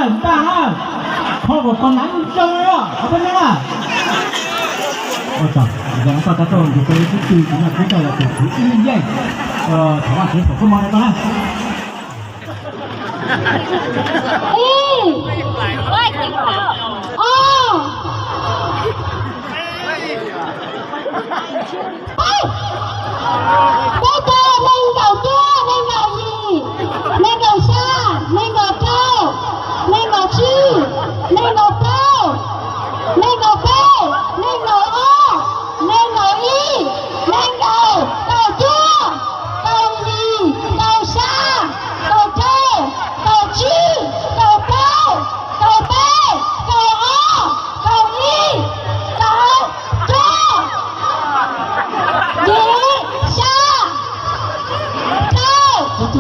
Npaj na, kho kom tau nav zoo os peb neeg na. Ua tsaug, yog koj tab tau nrug peb sib tw, kuv noj kub tau los tus kuv ib yeej. Thov Vajtswv foom koob hmoov rau koj na. Ib, ob, peb, peb caug, nees nkaum cuaj, nees nkaum yim, nees nkaum xya, nees nkaum rau, nees nkaum tsib, nees nkaum plaub, nees nkaum peb, nees nkaum ob, nees nkaum ib, nees nkaum, kaum cuaj, kaum yim, kaum xya, kaum rau, kaum tsib, kaum plaub, kaum peb, kaum ob, kaum ib, kaum cuaj, yim, xya, rau, tsib,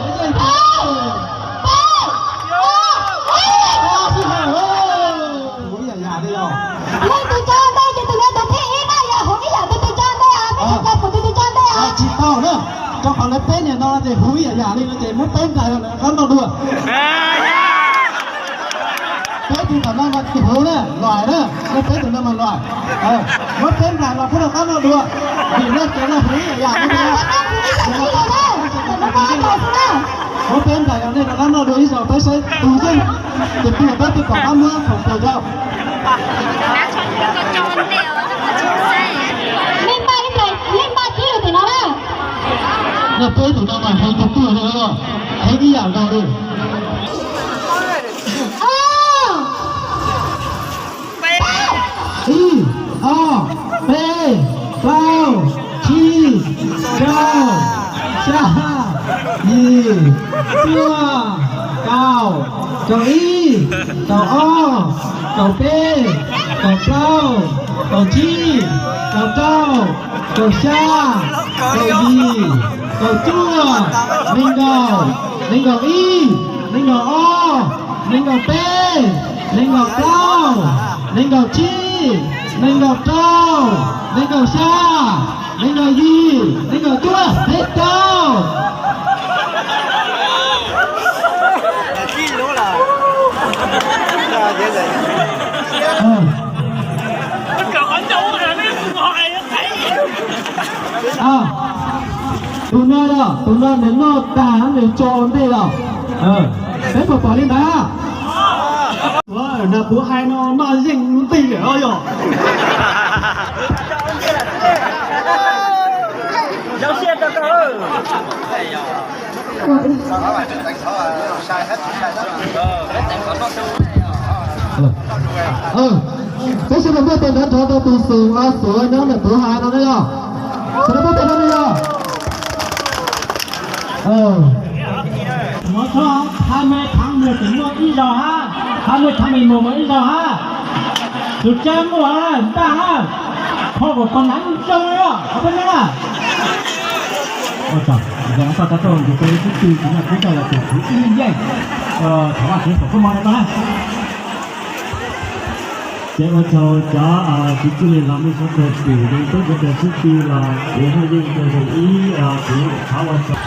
peb, peb, ob, ib. Leej twg tso ntej ces tus ntawd tus thib ib na, yog huv ib yam tus twg tso ntej os, peb tsis tau huv tus twg tso ntej os. Tsis tau na, rau qhov lawv peb niam no ces huv ib yam yam li no ces muab peb nplais los lawv qab noj dua. Peb tus tom no mas huv na, luam na, muab peb tus no mas luam. Muab peb nplais los peb rov qab noj dua. Vim no ces no huv ib yam yam li no. Muab peb nplais los nej rov qab noj dua ib zaug peb saib tus yeej, tus twg peb twb rov qab muab foom koob hmoov rau. Nej npaj ib nplais, nej npaj tib lus tim no na. No peb tus no mas heev tus twg no, heev ib yam nkaus li. Ib, ob, peb, plaub, tsib, rau, xya, yim, cuaj, kaum, kaum ib, kaum ob, kaum peb, kaum plaub, kaum tsib, kaum rau, kaum xya, kaum yim, kaum cuaj, nees nkaum, nees nkaum ib, nees nkaum ob, nees nkaum peb, nees nkaum plaub, nees nkaum tsib, nees nkaum rau, nees nkaum xya, nees nkaum yim, nees nkaum cuaj, peb caug. Tus no, tus no nws noj tag nws tso ua ntej los. Peb puas pom li ntawd? Na kuv hais no noj yeej lub nplij lawm os yog. Peb sawv daws muab tes nrov nrov rau tus xum, xum nyob ntawm tus hais no na yog. Sawv daws muab tes nrov na yog. Muab txhob, hai mươi tháng mười tseem muaj ib zaug hab, hai mươi tháng mười một muaj ib zaug hab. Tus tsab muaj hab, npaj hab, kho kom tau nav zoo os peb neeg na. Ua tsaug, yog koj tab tau nrug peb sib tw, kuv noj kub tau los tus kuv ib yeej. Thov Vajtswv foom koob hmoov rau koj na. Ces ua tsaug cov kwv tij neej tsa mej sawv daws, peb sawv daws sib tw los kuv haj yeej zoo ib, kuv thov ua tsaug.